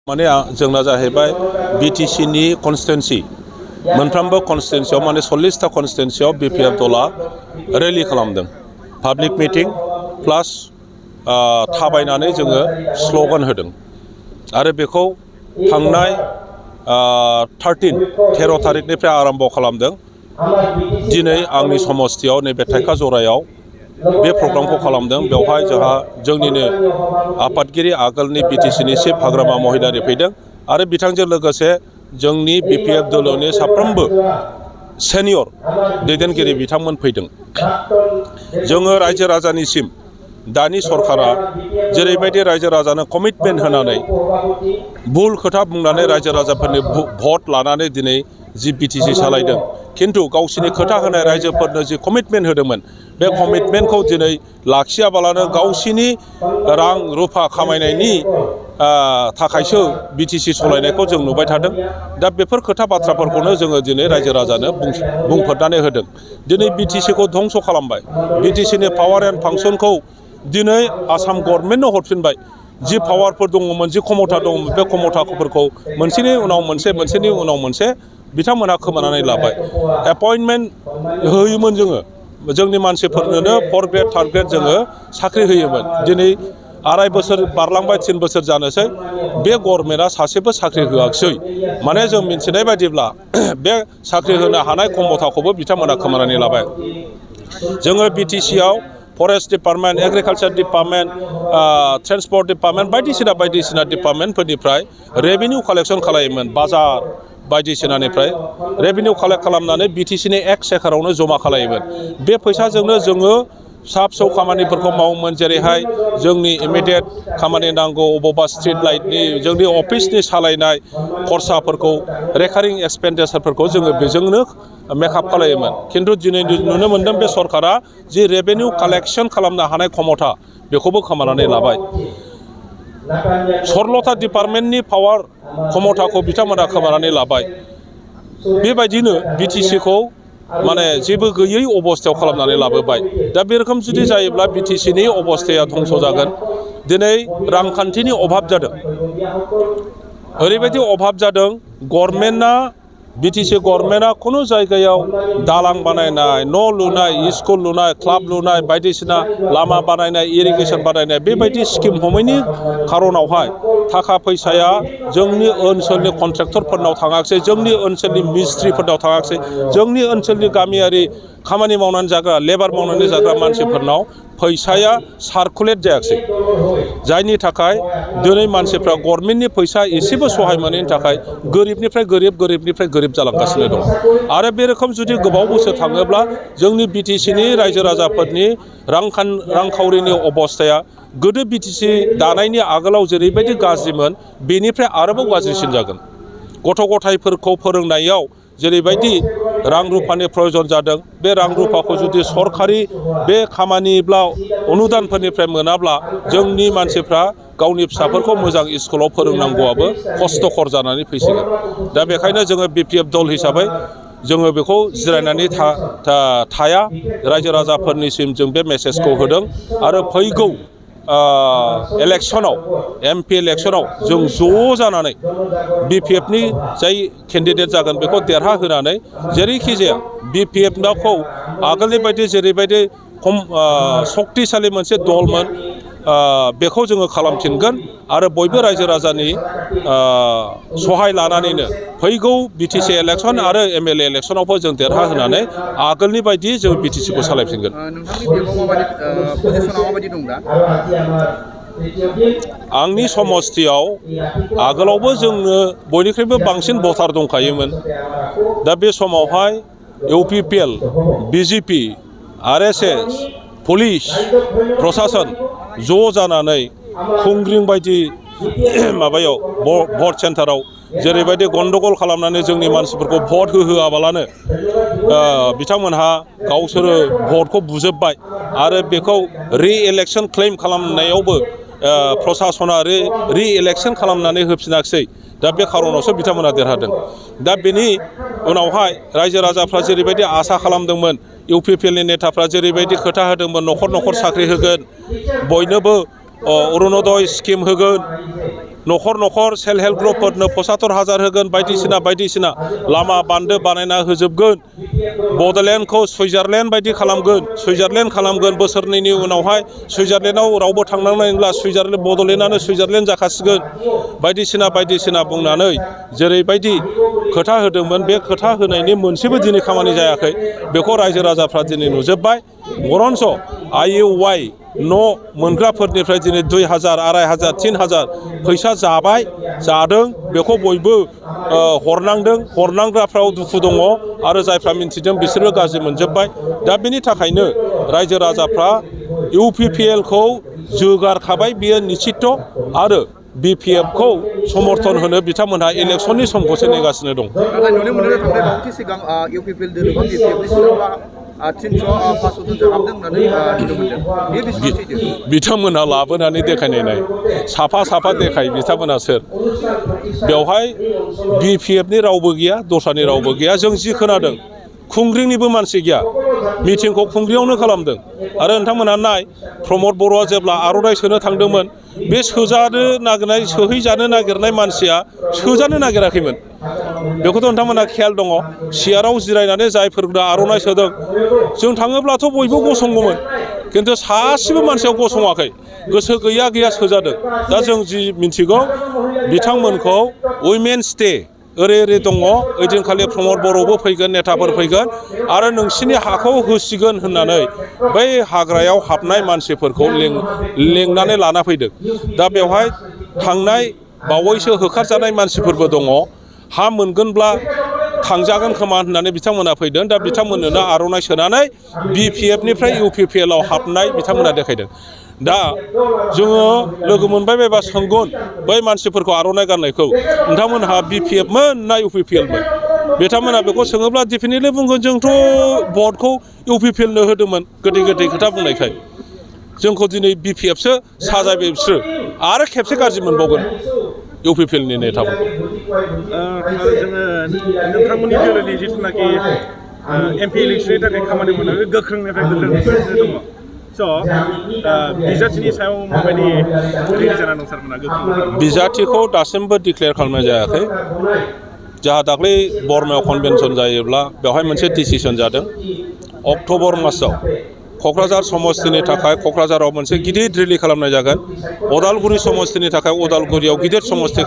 माने जोंना जाहैबाय बीटीसी नि कन्स्टिट्युएन्सि मोनफ्रोमबो कन्स्टिट्युएन्सियाव माने 40टा कन्स्टिट्युएन्सियाव बीपीएफ दला रेलि खालामदों पाब्लिक मिटिं प्लास थाबायनानै जोङो स्ल'गान होदों आरो बेखौ थांनाय 13 थारिखनिफ्राय आरम्भ खालामदों। दिनै आंनि समस्तियाव नैबे थाइखा जरायाव बे प्रग्रामखौ खालामदों। बेवहाय जोंहा जोंनिनो आफादगिरि आगोलनि बीटीसीनि चिफ हाग्रामा महिलारि फैदों आरो बिथांजों लोगोसे जोंनि बीपीएफ दलनि साफ्रोमबो सेनियर दैदेनगिरि बिथांमोन फैदों। जोङो रायजो राजानिसिम दानि सरकारा जेरैबायदि रायजो राजानो कमिटमेन्ट होनानै भुल खोथा बुंनानै रायजो राजाफोरनि भट लानानै दिनै जि बीटीसी सालायदों, खिन्थु गावसिनि खोथा होनाय रायजोफोरनो जि कमिटमेन्ट होदोंमोन बे कमिटमेन्टखौ दिनै लाखियाबालानो गावसिनि रां रुफा खामायनायनि थाखायसो बीटीसी सालायनायखौ जों नुबाय थादों। दा बेफोर खोथा बाथ्राफोरखौनो जोङो दिनै रायजो राजानो बुंफोरनानै होदों। दिनै बीटीसीखौ धंस खालामबाय। बीटीसीनि पावार एन्ड फांसनखौ दिनै आसाम गभर्नमेन्टनो हरफिनबाय। जि पावारफोर दङमोन, जि क्षमता दङमोन, बे क्षमताफोरखौ मोनसेनि उनाव मोनसे मोनसेनि उनाव मोनसे बिथांमोनहा खोमानानै लाबाय। एपइन्टमेन्ट होयोमोन जोंनि मानसिफोरनोनो 4 ग्रेड 3 ग्रेड जोङो साख्रि होयोमोन। दिनै 2.5 बोसोर बारलांबाय, 3 बोसोर जानोसै बे गभर्नमेन्टआ सासेबो साख्रि होआखिसै। माने जों मिन्थिनाय बायदिब्ला बे साख्रि होनो हानाय क्षमताखौबो बिथांमोना खोमानानै लाबाय। जोङो बीटीसीआव forest department, agriculture department, transport department बायदिसिना डिपार्टमेन्टफोरनिफ्राय रेभिनिउ कालेक्सन खालायोमोन। बाजार बायदिसिनानिफ्राय रेभिनिउ कालेक्ट खालामनानै बीटीसीनि एक सेकारावनो जमा खालायोमोन। बे फैसाजोंनो जोङो फिसा फिसौ खामानिफोरखौ मावोमोन। जेरैहाय जोंनि इमिडियेट खामानि नांगौ, अबावबा स्ट्रिट लाइटनि, जोंनि अफिसनि सालायनाय खरसाफोरखौ, रेकारिं एक्सपेन्डिचारफोरखौ जोङो बेजोंनो मेकआप खालायोमोन। खिन्थु दिनै नुनो मोन्दों बे सरकारा जि रेभिनिउ कालेक्सन खालामनो हानाय क्षमता बेखौबो खोमानानै लाबाय। 16टा डिपार्टमेन्टनि पावार क्षमताखौ बिथांमोना खोमानानै लाबाय। बेबायदिनो बीटीसीखौ माने जेबो गैयै अबस्थायाव खालामनानै लाबोबाय। दा बे रोखोम जुदि जायोब्ला बीटीसीनि अबस्थाया धंस जागोन। दिनै रांखान्थिनि अभाब जादों, ओरैबायदि अभाब जादों। गभर्नमेन्टआ बीटीसी गभर्नमेन्टआ खुनु जायगायाव दालां बानायनाय, न' लुनाय, स्कुल लुनाय, क्लाब लुनाय, बायदिसिना लामा बानायनाय, इरिगेसन बानायनाय बेबायदि स्किम हमैनि खारनावहाय थाखा फैसाया जोंनि ओनसोलनि कन्ट्रेक्टरफोरनाव थाङाखिसै, जोंनि ओनसोलनि मिस्ट्रिफोरनाव थाङाखिसै, जोंनि ओनसोलनि गामियारि खामानि मावनानै जाग्रा, लेबार मावनानै जाग्रा मानसिफोरनाव फैसाया सार्कुलेट जायाखिसै। जायनि थाखाय दिनै मानसिफ्रा गभर्नमेन्टनि फैसा एसेबो सहाय मोनैनि थाखाय गोरिबनिफ्राय गोरिब जालांगासिनो दं। आरो बे रोखोम जुदि गोबाव बोसोर थाङोब्ला जोंनि बीटीसीनि रायजो राजाफोरनि रांखावरिनि अबस्थाया गोदो बीटीसी दानायनि आगोलाव जेरैबायदि गाज्रिमोन बेनिफ्राय आरोबाव गाज्रिसिन जागोन। गथ' गथायफोरखौ फोरोंनायाव जेरैबायदि रां रुफानि प्रयोजन जादों, बे रां रुफाखौ जुदि सरकारि बे खामानिब्ला अनुदानफोरनिफ्राय मोनाब्ला जोंनि मानसिफ्रा गावनि फिसाफोरखौ मोजां स्कुलाव फोरोंनांगौआबो खस्थ'खर जानानै फैसिगोन। दा बेखायनो जोङो बीपीएफ दल हिसाबै जोङो बेखौ जिरायनानै थाया। रायजो राजाफोरनिसिम जों बे मेसेजखौ होदों आरो फैगौ इलेक्सनाव, MP इलेक्सनाव जों ज' जानानै बीपीएफनि जाय केन्डिडेट जागोन बेखौ देरहाहोनानै जेरैखि जाया बीपीएफखौ आगोलनि बायदि जेरैबायदि सक्तिशालि मोनसे दलमोन बेखौ जोङो खालामफिनगोन आरो बयबो रायजो राजानि सहाय लानानैनो फैगौ बीटीसी इलेक्सन आरो MLA इलेक्सनावबो जों देरहाहोनानै आगोलनि बायदि जों बीटीसीखौ सालायफिनगोन। आंनि समस्तियाव आगोलावबो जोंनो बयनिख्रुइबो बांसिन भटार दंखायोमोन। दा बे समावहाय UPPL, BJP, RSS, पुलिस, प्रशासन ज' जानानै खुंग्रिं बायदि माबायाव भट सेन्टाराव जेरैबायदि गन्डगल खालामनानै जोंनि मानसिफोरखौ भट होहोआबालानो बिथांमोनहा गावसोरो भटखौ बुजोब्बाय आरो बेखौ रि-इलेक्सन क्लेम खालामनायावबो प्रशासना रि-इलेक्सन खालामनानै होफिनाखिसै। दा बे खारनावसो बिथांमोना देरहादों। दा बेनि उनावहाय रायजो राजाफ्रा जेरैबायदि आसा खालामदोंमोन, UPPLनि नेताफ्रा जेरैबायदि खोथा होदोंमोन न'खर न'खर साख्रि होगोन, बयनोबो अरुणोदय स्किम होगोन, न'खर न'खर सेल्फ हेल्प ग्रुपफोरनो 75,000 होगोन बायदिसिना लामा बान्दो बानायना होजोबगोन बड'लेण्डखौ सुइजारलेण्ड बायदि खालामगोन बोसोरनैनि उनावहाय सुइजारलेण्डआव रावबो थांनांनाय नंला बड'लेण्डआनो सुइजारलेण्ड जाखासिगोन बायदिसिना बुंनानै जेरैबायदि खोथा होदोंमोन बे खोथा होनायनि मोनसेबो दिनै खामानि जायाखै बेखौ रायजो राजाफ्रा दिनै नुजोब्बाय बरन्स IUY न' मोनग्राफोरनिफ्राय दिनै 2,000 2,500 3,000 फैसा जादों बेखौ बयबो हरनांग्राफ्राव दुखु दङ आरो जायफ्रा मिन्थिदों बिसोरबो गाज्रि मोनजोब्बाय दा बेनि थाखायनो रायजो राजाफ्रा UPPL खौ जोगारखाबाय बियो निश्चित आरो BPF खौ समर्थन होनो बिथांमोनहा इलेक्शननि समखौसो नेगासिनो दं। नुनो मोनो थांनाय बावैसो सिगां UPPL दोलोबा BPF नि सिङावबा 300-500 जनसो हाबदों होननानै नुनो मोनदों बे बेसेबां सैथो? बिथांमोनहा लाबोनानै देखायनाय साफा देखायो बिथांमोनहा सोर बेवहाय BPF नि रावबो गैया दस्रानि रावबो गैया जों जि खोनादों खुंग्रिनिबो मानसि गैया मिटिंखौ खुंग्रियावनो खालामदों आरो नोंथांमोनहा नाय प्रमद बर'आ जेब्ला आर'नाइ सोनो थांदोंमोन बे सोहैजानो नागिरनाय मानसिया सोजानो नागिराखैमोन बेखौथ' नोंथांमोनहा खेयाल दङ सियाराव जिरायनानै जायफोरनो आर'नाइ सोदों जों थाङोब्लाथ' बयबो गसंगौमोन खिन्थु सासेबो मानसिया गसङाखै गोसो गैया सोजादों दा जों जि मिन्थिगौ बिथांमोनखौ उइमेन्स डे ओरै दङ ओइदिनखालि प्रमद बर'बो फैगोन नेताफोर फैगोन आरो नोंसिनि हाखौ होसिगोन होननानै बै हाग्रायाव हाबनाय मानसिफोरखौ लेंनानै लाना फैदों दा बेवहाय थांनाय बावैसो होखारजानाय मानसिफोरबो दङ हा मोनगोनब्ला थांजागोन खोमा होननानै बिथांमोना फैदों दा बिथांमोननो आर'नाइ सोनानै BPF निफ्राय UPPL आव हाबनाय बिथांमोना देखायदों दा जोङो लोगो मोनबाय बायबा सोंगोन बै मानसिफोरखौ आर'नाइ गाननायखौ नोंथांमोनहा BPF मोन ना UPPL मोन बिथांमोना बेखौ सोङोब्ला डेफिनेटलि बुंगोन जोंथ' भटखौ UPPL नो होदोंमोन गोदै खोथा बुंनायखाय जोंखौ दिनै BPF सो साजायबाय बिसोरो आरो खेबसे गाज्रि मोनबावगोन UPPL नि नेताफोरखौ जोङो नोंथांमोननि दोलोनि जिथुनाखि MP इलेक्शननि थाखाय खामानि मावनो गोख्रोंनिफ्राय गोख्रों दङ बिजाथिनि सायाव माबायदि रेडि जाना दं सारमोना गोख्रों बिजाथिखौ दासिमबो डिक्लेयार खालामनाय जायाखै जाहा दाख्लै बरमायाव कनभेनसन जायोब्ला बेवहाय मोनसे डिसिसन जादों अक्ट'बर मासाव क'क्राझार समस्तिनि थाखाय क'क्राझाराव मोनसे गिदिर रेलि खालामनाय जागोन उदालगुरि समस्तिनि थाखाय उदालगुरियाव गिदिर समस्ति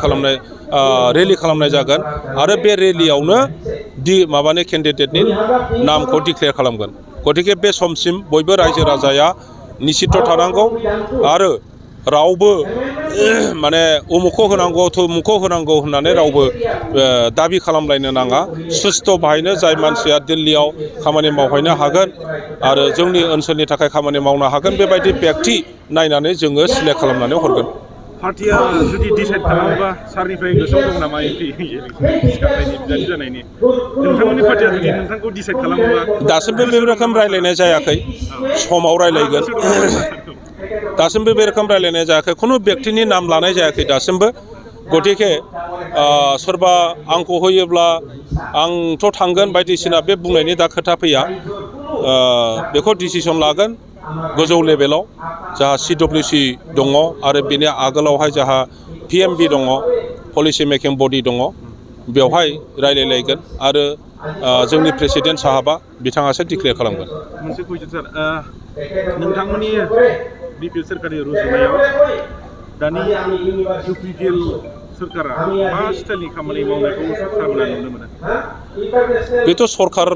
रेलि खालामनाय जागोन आरो बे रेलियावनो माबानि केन्डिडेटनि नामखौ डिक्लेयार खालामगोन गतिके बे समसिम बयबो रायजो राजाया निश्चित थानांगौ आरो रावबो माने उमुखौ होनांगौ थुमुखौ होनांगौ होननानै रावबो दाबि खालामलायनो नाङा सुस्थ' बाहायनो जाय मानसिया दिल्लीयाव खामानि मावहैनो हागोन आरो जोंनि ओनसोलनि थाखाय खामानि मावनो हागोन बेबायदि व्यक्ति नायनानै जोङो सिलेक्ट खालामनानै हरगोन पार्टिया जुदि डिसाइड खालामोबा सारनिफ्राय गोसोआव दं नामा MP सिखारनायनि बिजाथि जानायनि नोंथांमोननि पार्टिया जुदि नोंथांखौ डिसाइड खालामोबा दासिमबो बे रोखोम रायलायनाय जायाखै समाव रायलायगोन दासिमबो बे रोखोम रायलायनाय जायाखै खुनु व्यक्तिनि नाम लानाय जायाखै दासिमबो गतिके सोरबा आंखौ होयोब्ला आंथ' थांगोन बायदिसिना बे बुंनायनि दा खोथा फैया बेखौ डिसिसन लागोन गोजौ लेभेलाव जाहा CWC दङ आरो बेनि आगोलावहाय जाहा PMB दङ पलिसि मेकिं बडि दङ बेवहाय रायलायलायगोन आरो जोंनि प्रेसिडेन्ट साहाबा बिथाङासो डिक्लेयार खालामगोन मोनसे कुइसन सार नोंथांमोननि BPF सोरखारनि रुजुनायाव दानि UPPL सोरखारा मा स्टाइलनि खामानि मावनायखौ सारमोना नुनो मोनो बेथ' सरखार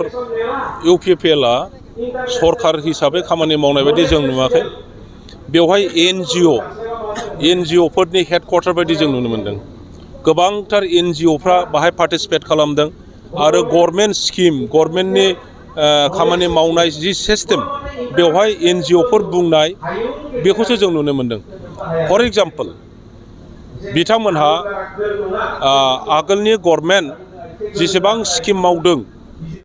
UPPL आ सरखार हिसाबै खामानि मावनाय बायदि जों नुवाखै बेवहाय NGO फोरनि हेडक्वार्टार बायदि जों नुनो मोनदों गोबांथार NGOफ्रा बाहाय पार्टिसिपेट खालामदों आरो गभर्नमेन्ट स्किम गभर्नमेन्टनि खामानि मावनाय जि सिस्टेम बेवहाय NGOफोर बुंनाय बेखौसो जों नुनो मोनदों फर एग्जाम्पल बिथांमोनहा आगोलनि गभर्नमेन्ट जेसेबां स्किम मावदों